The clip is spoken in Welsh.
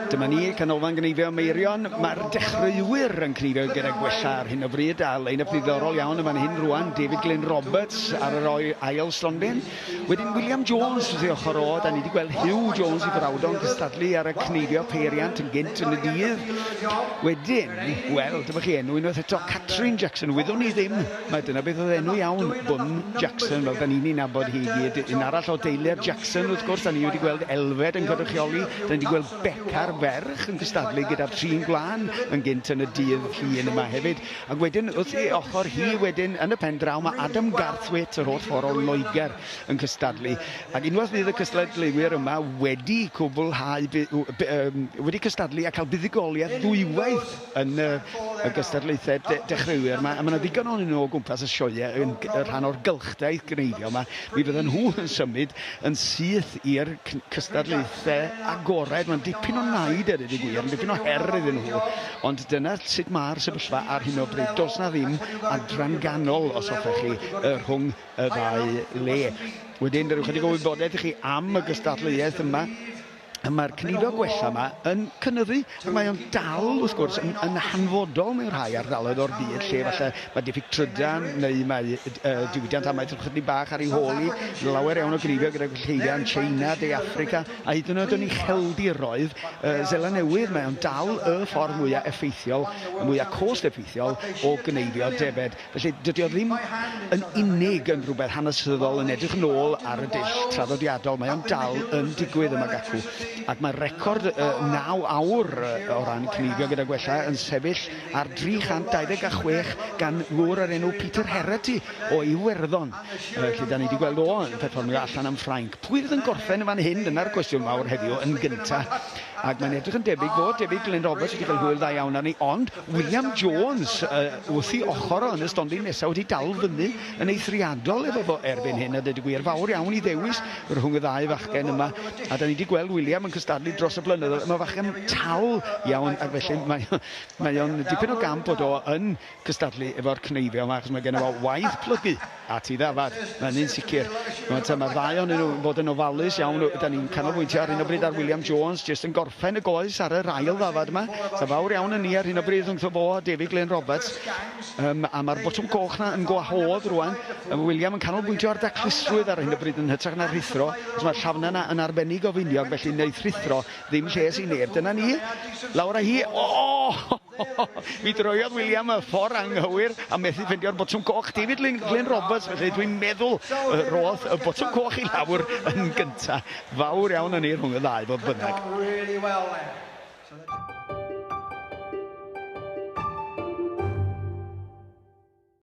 Dyma ni, Canolfan Gneifio Meirion. Mae'r dechreuwyr yn cneifio gyda gwella ar hyn o bryd, a lein-up ddiddorol iawn yn fan hyn rwan. David Glyn Roberts ar yr ail stondin. Wedyn William Jones wrth ei ochr o, da ni wedi gweld Hugh Jones i frawd o'n cystadlu ar y cneifio peiriant yn gynt yn y dydd. Wedyn, wel, dyma chi enw unwaith eto, Catrin Jackson. Wyddwn ni ddim, mae dyna beth oedd enw iawn Bwn Jackson, fel da ni'n ei nabod hi i gyd. Un arall o deulu'r Jackson, wrth gwrs, da ni wedi gweld Elfed yn cynrychioli, da ni wedi gweld Beca'r ferch yn cystadlu gyda'r trin gwlân yn gynt yn y dydd Llun yma hefyd. Ac wedyn, wrth ei ochr hi wedyn, yn y pen draw, mae Adam Garthwaite, yr holl ffordd o Loegr, yn cystadlu. Ac unwaith fydd y cystadleuwyr yma wedi cwblhau, wedi cystadlu a cael buddugoliaeth ddwywaith yn y gystadlaethau dechreuwyr yma, a mae yna ddigon ohonyn nhw o gwmpas y sioeau yn rhan o'r gylchdaith gneifio yma, mi fydden nhw yn symud yn syth i'r cystadlaethau agored. Mae'n dipyn o naid a dweud y gwir, yn dipyn o her iddyn nhw. Ond dyna sut mae'r sefyllfa ar hyn o bryd. Does 'na ddim adran ganol, os hoffech chi, rhwng y ddau le. Wedyn, rhyw chydig o wybodaeth i chi am y gystadleuaeth yma. Mae'r cnifo gwella yma yn cynyddu, ac mae o'n dal, wrth gwrs, yn, yn hanfodol mewn rhai ardaloedd o'r byd lle falle mae diffyg trydan neu mae diwydiant amaeth ychydig bach ar ei hôl hi. Lawer iawn o gnifio gyda gwlleifiau yn China, De Affrica, A hyd yn oed yn ucheldiroedd Seland Newydd, mae o'n dal y ffordd mwyaf effeithiol, y mwyaf cost effeithiol o gneifio defaid. Felly dydy o ddim yn unig yn rhywbeth hanesyddol yn edrych yn ôl ar y dull traddodiadol, mae o'n dal yn digwydd yma gacw. Ac mae record 9 awr o ran cneifio gyda gwella yn sefyll ar 326 gan ŵr o'r enw Peter Herety o Iwerddon. Felly, da ni wedi gweld o yn perfformio allan am Ffrainc. Pwy fydd yn gorffen yn fan hyn? Dyna'r cwestiwn mawr heddiw yn gynta. Ac mae'n edrych yn debyg fod David Glyn Roberts wedi cael hwyl dda iawn arni, ond William Jones wrth i ochr o yn y stondin nesaf wedi dal fyny yn eithriadol efo fo erbyn hyn, a dweud y gwir, fawr iawn i ddewis rhwng y ddau fachgen yma. A da ni wedi gweld William yn cystadlu dros y blynyddoedd. Mae fachgen tal iawn, ac felly mae, mae o'n dipyn o gamp bod o yn cystadlu efo'r cneifio yma, achos mae genno fo waith plygu at ei ddafad, mae hynny'n sicr. Rwan te, mae'r ddau ohonyn nhw yn bod yn ofalus iawn. Da ni'n canolbwyntio ar hyn o bryd ar William Jones, jyst yn gorffen y goes ar yr ail ddafad yma. Sa fawr iawn yn ni ar hyn o bryd rhwngtho fo a David Glyn Roberts. A mae'r botwm coch na yn gwahodd rwan. William yn canolbwyntio ar daclusrwydd ar hyn o bryd yn hytrach na rhuthro, achos mae'r llafnau yna yn arbennig o finiog, felly wneith rhuthro ddim lles i neb. Dyna ni, lawr â hi. O! Mi droiodd William y ffordd anghywir a methu ffeindio'r botwm coch. David Glyn Roberts, felly dwi'n meddwl rodd y botwm coch i lawr yn gynta. Fawr iawn yn ni rhwng y ddau, fodd bynnag.